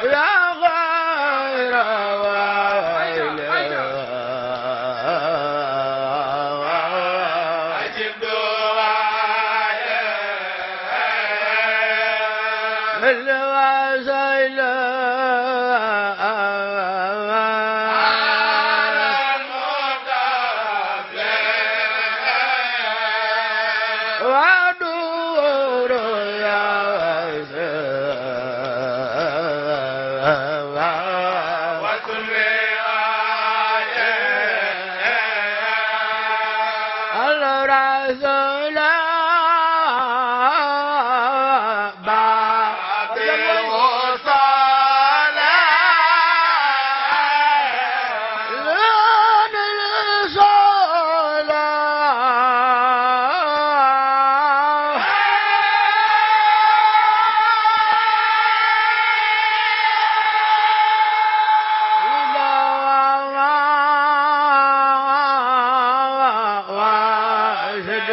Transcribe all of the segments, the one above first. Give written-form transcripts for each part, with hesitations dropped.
يا غير ويل أجب دعائي الوسيل ودور يا وكل الرسول باب الوصالة لون الصلاة واشد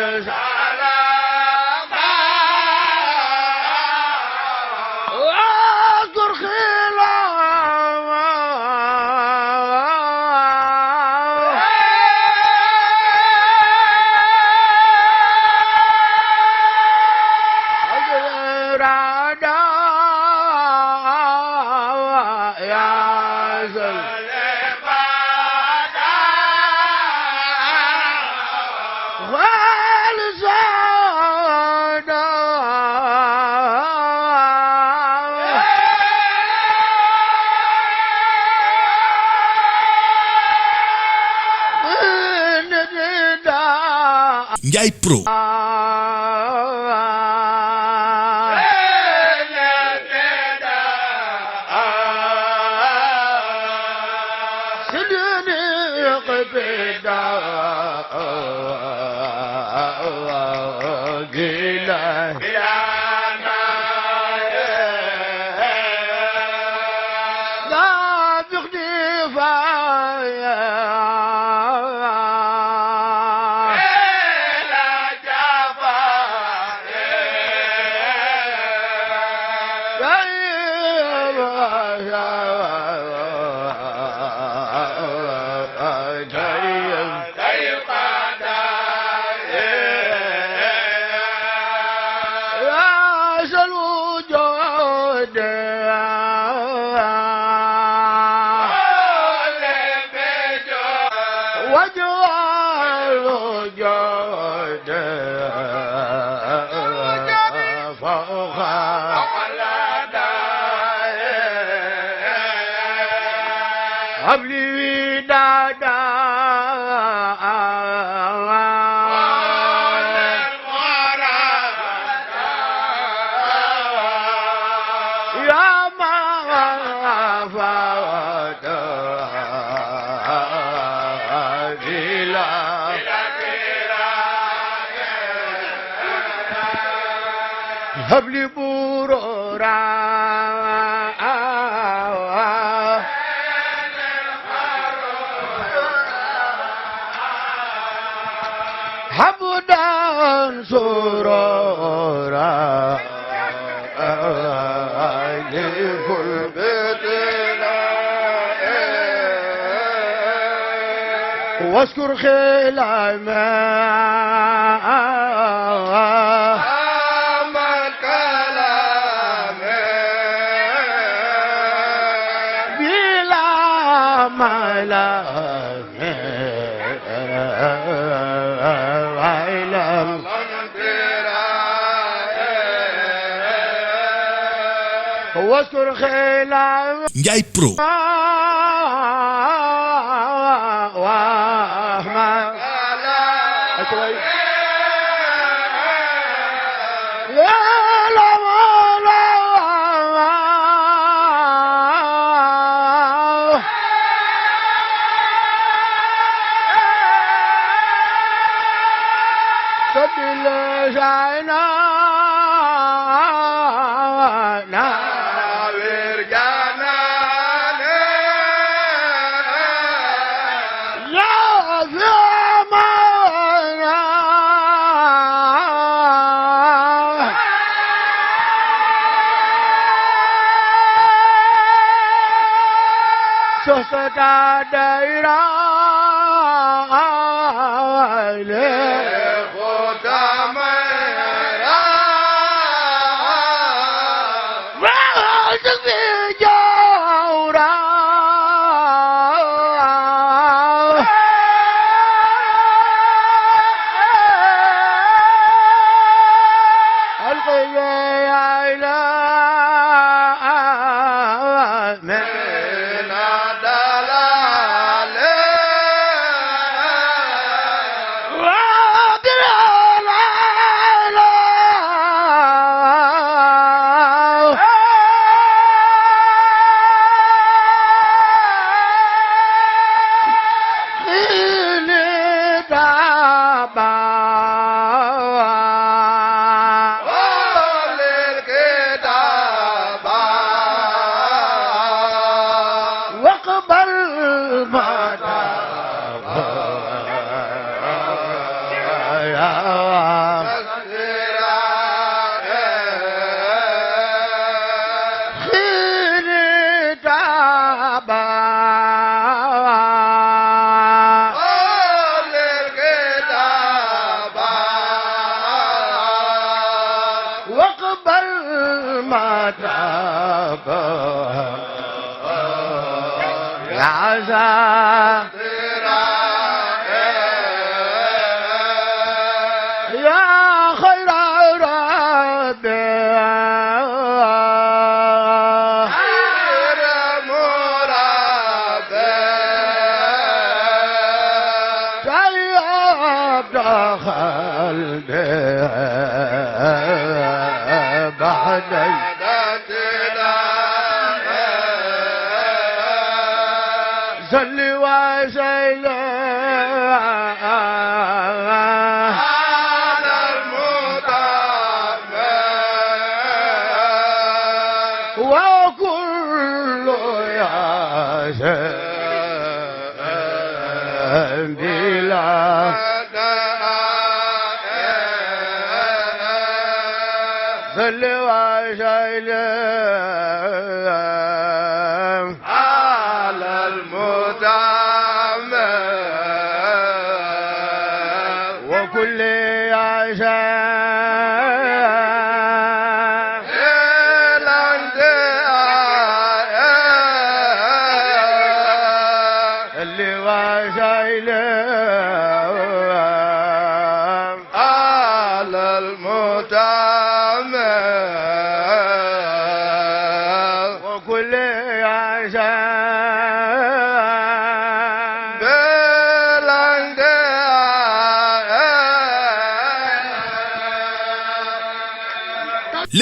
واذكر Ndiaye Pro. قبلي دادا يا ما فات هب لي برورا حمدا سرورا لكل بيتنا واذكر خلاما واذكر خلاما Ndiaye Pro. تهتدى دائرة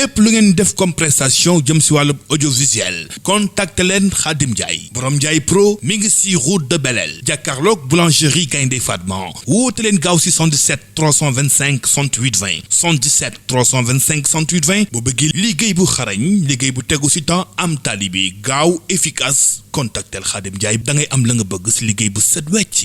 lépp lu ngeen def comme prestation jëm si wàllu audiovisuel contacte leen Khadim Ndiaye borom Ndiaye Pro mi ngi si route de Belel jàkkaarloog boulangerie Gaynde Fatma woote leen gaaw si 77 325 68 20 77 325 68 20 boo bëggee liggéey bu xarañ liggéey bu tegu si temps am tali bi gaaw efficace contactel Khadim Ndiaye da ngay am la nga bëgg si liggéey bu set wecc